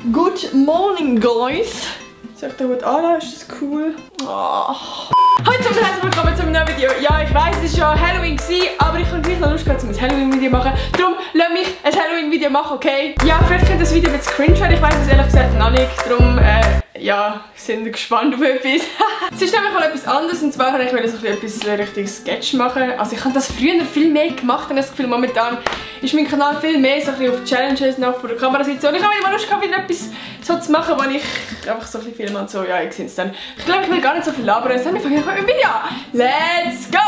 Good morning, guys. Soll ich den Hut anlassen? Ist das cool? Oh. Hallo und herzlich willkommen zu einem neuen Video. Ja, ich weiss, es war ja Halloween, aber ich habe gleich noch Lust gehabt, ein Halloween-Video machen. Darum lass mich ein Halloween-Video machen, okay? Ja, vielleicht könnte das Video ein bisschen cringe werden. Ich weiss es ehrlich gesagt noch nicht. Darum, ja, sind wir gespannt auf etwas. Es ist nämlich mal etwas anderes. Und zwar wollte ich so etwas richtig Sketch machen. Also ich habe das früher viel mehr gemacht. Und das Gefühl, momentan ist mein Kanal viel mehr so ein bisschen auf Challenges nach vor der Kamera sitzen. Und ich habe wieder Lust gehabt, wieder etwas so zu machen, wo ich einfach so ein bisschen filme und so. Ja, ich sehe es dann. Ich glaube, ich will gar nicht so viel labern. Jetzt fangen wir mit dem Video an. Let's go!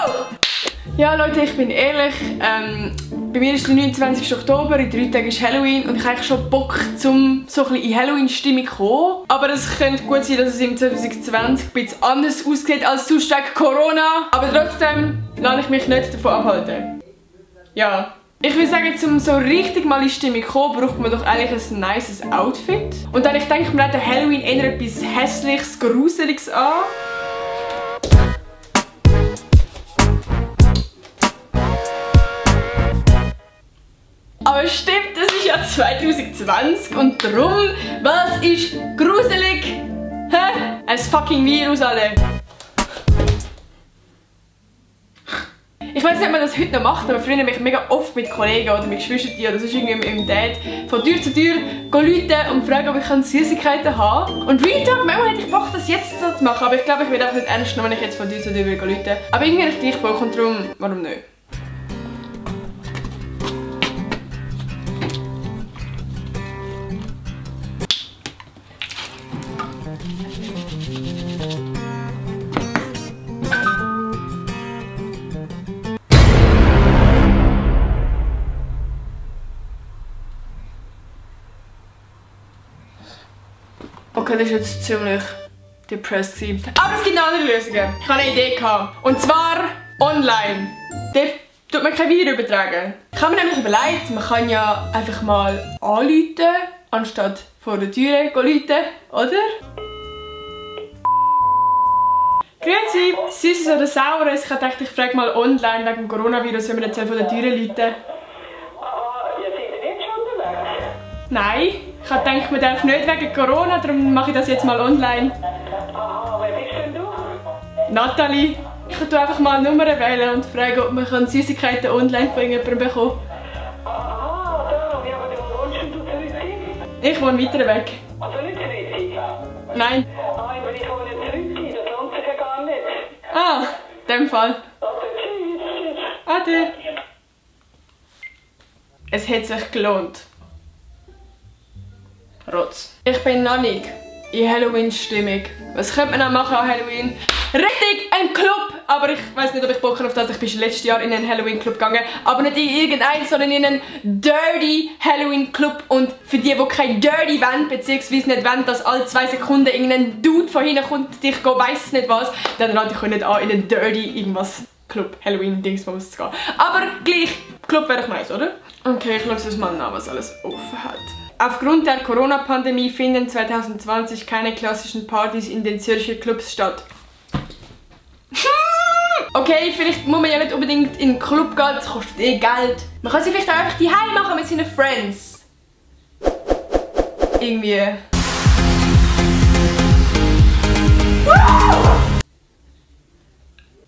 Ja Leute, ich bin ehrlich, bei mir ist der 29. Oktober, in 3 Tagen ist Halloween und ich habe eigentlich schon Bock, um so ein bisschen in Halloween-Stimmung zu kommen. Aber es könnte gut sein, dass es im 2020 ein bisschen anders aussieht als sonst wegen Corona. Aber trotzdem lasse ich mich nicht davon abhalten. Ja. Ich würde sagen, um so richtig mal in die Stimmung zu kommen, braucht man doch eigentlich ein nices Outfit. Und dann denke ich mir an Halloween eher etwas Hässliches, Gruseliges an. Aber stimmt, das ist ja 2020 und darum, was ist gruselig? Hä? Ein fucking Virus, alle. Ich weiß nicht, ob man das heute noch macht, aber früher habe ich mega oft mit Kollegen oder mit Geschwistern oder sonst irgendwie im Date von Tür zu Tür rufen und fragen, ob ich Süßigkeiten haben kann. Und Real Talk, manchmal hätte ich Bock, das jetzt so zu machen, aber ich glaube, ich werde einfach nicht ernst nehmen, wenn ich jetzt von Tür zu Tür rufen will. Aber irgendwie habe ich gleich Bock und darum, warum nicht? Okay, das war jetzt ziemlich depressed. Aber es gibt noch andere Lösungen. Ich hatte eine Idee. Und zwar online. Dort tut man kein Video übertragen. Ich habe mir nämlich überlegt, man kann ja einfach mal anrufen, anstatt vor der Tür rufen, oder? Grüezi, Süßes oder Saures? Ich dachte, ich frage mal online wegen dem Coronavirus, wenn wir jetzt vor der Tür rufen. Ja, seid ihr jetzt schon unterwegs? Nein. Ich habe gedacht, man darf nicht wegen Corona, darum mache ich das jetzt mal online. Aha, wer bist denn du? Nathalie. Ich kann einfach mal Nummern wählen und fragen, ob man Süßigkeiten online von jemandem bekommen kann. Aha, da. Wie aber wo wohnst du zu Rütti? Ich wohne weiter weg. Also nicht zu Rütti? Nein. Nein, weil ich wohne zu Rütti, das lohnt sich ja gar nicht. Ah, in dem Fall. Also tschüss. Ade. Es hat sich gelohnt. Rotz. Ich bin noch nicht in Halloween-Stimmung. Was könnte man noch machen an Halloween? Richtig, ein Club! Aber ich weiß nicht, ob ich Bock habe auf das. Ich bin letztes Jahr in einen Halloween-Club gegangen. Aber nicht in irgendeinen, sondern in einen Dirty Halloween-Club. Und für die kein Dirty wollen, beziehungsweise nicht wollen, dass alle 2 Sekunden irgendein Dude von hinten kommt, dich weiss nicht was, dann rate ich euch nicht an, in einen Dirty irgendwas Club, Halloween-Dings zu gehen. Aber gleich, Club wäre ich nice, oder? Okay, ich schaue es mal an, was alles offen hat. Aufgrund der Corona-Pandemie finden 2020 keine klassischen Partys in den Zürcher Clubs statt. Okay, vielleicht muss man ja nicht unbedingt in den Club gehen, das kostet eh Geld. Man kann sie vielleicht auch einfach daheim machen mit seinen Friends. Irgendwie.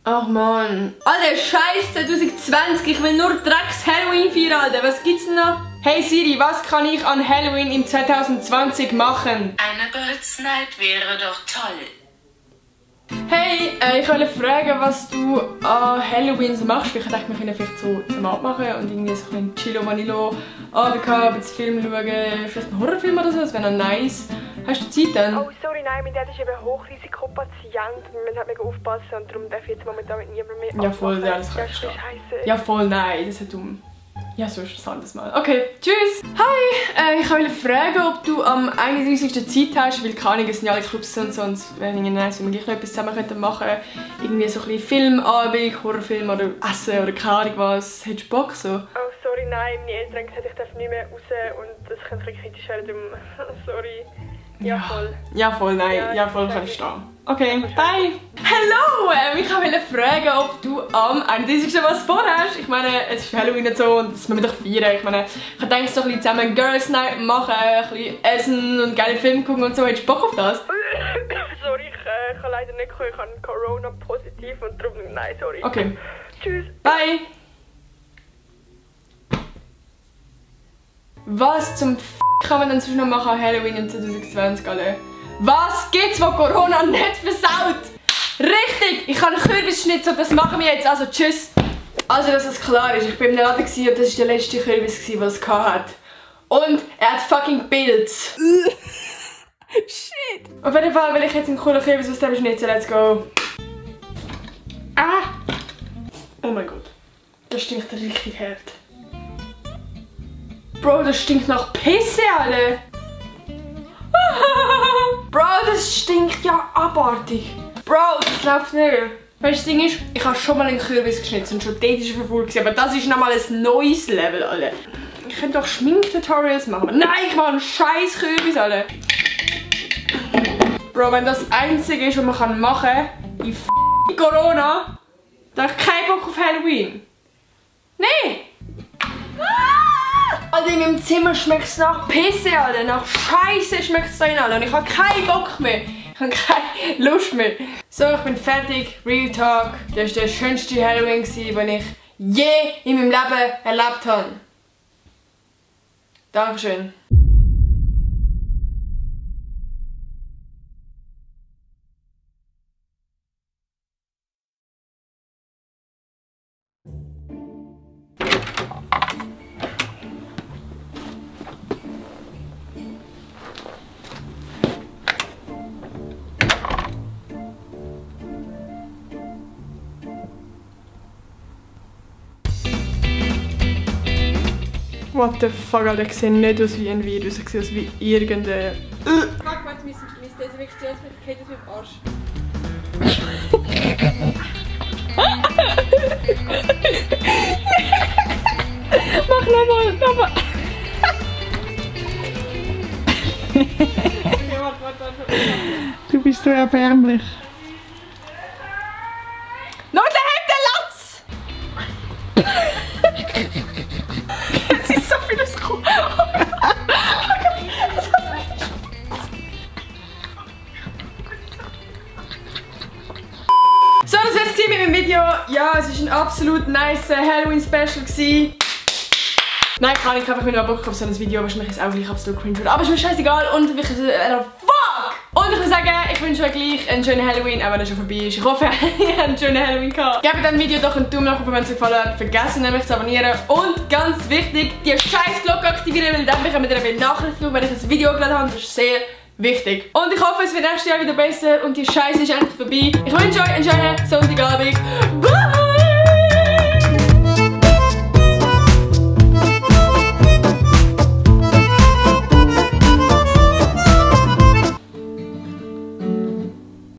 Ach man. Alter, Scheiß 2020, ich will nur Drecks Halloween feiern, Alter. Was gibt's denn noch? Hey Siri, was kann ich an Halloween im 2020 machen? Eine Birds Night wäre doch toll. Hey, ich wollte fragen, was du an Halloween so machst. Ich dachte, wir können vielleicht so zum Abend machen und irgendwie so ein Chillo Vanillo Abend haben, einen Film schauen, vielleicht einen Horrorfilm oder so, das wäre noch nice. Hast du Zeit dann? Oh sorry, nein, mein Dad ist eben Hochrisikopatient. Wir müssen halt mega aufpassen und darum darf ich jetzt momentan mit niemandem mehr Ja voll, ja, das kann ich verstehen. Scheiße. Ja voll, nein, das ist dumm. Ja, so ist das anderes Mal. Okay, tschüss! Hi! Ich wollte fragen, ob du am 31. Zeit hast, weil keine Ahnung, es sind ja alle Clubs und so, und es wäre nice, wenn wir gleich noch etwas zusammen machen könnten. Irgendwie so ein bisschen Filmabend, Horrorfilm oder Essen oder keine Ahnung was. Hättest du Bock so? Oh sorry, nein, meine Eltern haben gesagt, ich darf nicht mehr raus und das könnte ein bisschen kritisch werden, darum sorry. Ja voll. Ja voll, nein. Ja voll, kann ich stehen. Okay, bye! Hallo! Ich wollte fragen, ob du am 31. was vorhast. Ich meine, es ist Halloween und so und das müssen wir doch feiern. Ich meine, ich denke, so ein bisschen zusammen Girls Night machen, ein bisschen essen und geile Filme gucken und so. Hättest du Bock auf das? Sorry, ich kann leider nicht kommen. Ich habe Corona positiv und darum nein, sorry. Okay. Tschüss. Bye! Was zum F*** kann man denn sonst noch machen an Halloween im 2020, alle? Was gibt's, was Corona nicht versaut? Richtig! Ich habe einen Kürbisschnitzel und das machen wir jetzt. Also tschüss! Also, dass es klar ist, ich war im Laden und das war der letzte Kürbis, den es hatte. Und er hat fucking Pilz. Shit! Auf jeden Fall will ich jetzt einen coolen Kürbis aus dem Schnitzel. Let's go! Ah! Oh mein Gott. Das stinkt richtig hart. Bro, das stinkt nach Pisse, Alter! Bro, das stinkt ja abartig. Bro, das läuft nicht. Weißt du, das Ding ist, ich habe schon mal einen Kürbis geschnitzt und schon dort war er verfolgt, aber das ist nochmal ein neues Level, Alter. Ich könnte auch Schminktutorials machen. Nein, ich mache einen scheiß Kürbis, Alter. Bro, wenn das Einzige ist, was man machen kann, in Corona, dann habe ich keinen Bock auf Halloween. Nee! Alter, in meinem Zimmer schmeckt es nach Pisse, Alter. Nach Scheiße schmeckt es da rein, Alter. Und ich habe keinen Bock mehr. Ich habe keine Lust mehr. So, ich bin fertig. Real Talk. Das war der schönste Halloween, den ich je in meinem Leben erlebt habe. Dankeschön. What the fuck, Alter, ich sehe nicht aus wie ein Virus, ich sehe aus wie irgendein... Fuck, mein Desinfektionsmittel geht aus meinem Arsch. Mach nochmal. Okay, warte. Du bist so erbärmlich. Noch der hebt den Latz! Es ist so viel rausgekommen. So, das war's mit meinem Video. Ja, es war ein absolut nice Halloween-Special. Nein, ich habe einfach wieder Bock auf so ein Video, wahrscheinlich ist es auch gleich absolut cringe. Aber ist mir scheißegal und ich fuck! Und ich würde sagen, ich wünsche euch gleich einen schönen Halloween, auch wenn er schon vorbei ist. Ich hoffe, ihr habt einen schönen Halloween gehabt. Gebt diesem Video doch einen Daumen nach oben, wenn es euch gefallen hat. Vergesst nämlich zu abonnieren. Und ganz wichtig, die scheiß Glocke aktivieren, weil dann bekommt ihr eine Benachrichtigung, wenn ich ein Video hochgeladen habe. Das ist sehr wichtig. Und ich hoffe, es wird nächstes Jahr wieder besser und die Scheiße ist endlich vorbei. Ich wünsche euch einen schönen Sonntagabend. Bye!